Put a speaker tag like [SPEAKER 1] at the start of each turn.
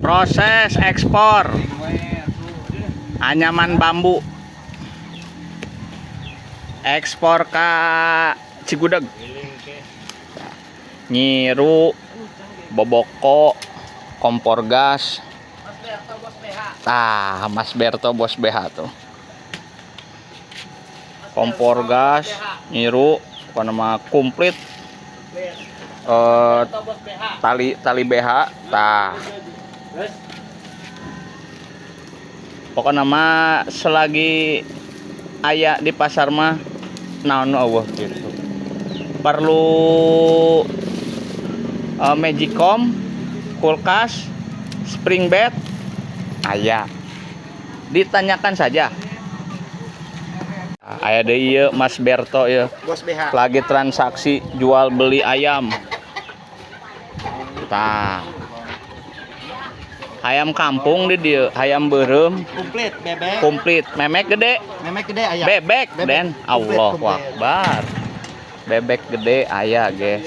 [SPEAKER 1] Proses ekspor anyaman bambu ekspor ke Cigudeg. Nyiru, boboko, kompor gas. Tah, Mas Berto bos BH tuh. Kompor gas, nyiru, pokoknya mah komplit. Tali tali BH, tah. Pokoknya mah selagi aya di pasar mah naon nu euweuh gitu. Perlu magicom, kulkas, spring bed, aya. Ditanyakan saja. Aya deui ieu Mas Berto ya.
[SPEAKER 2] Bos BH.
[SPEAKER 1] Lagi transaksi jual beli ayam. Tah. Ayam kampung di dieu, ayam beureum.
[SPEAKER 2] Komplit bebek.
[SPEAKER 1] Komplit. Memek gede,
[SPEAKER 2] Memek gede aya.
[SPEAKER 1] Bebek,
[SPEAKER 2] Bebek.
[SPEAKER 1] Den.
[SPEAKER 2] Komplit,
[SPEAKER 1] Allah
[SPEAKER 2] komplit.
[SPEAKER 1] Akbar. Bebek gede aya, guys.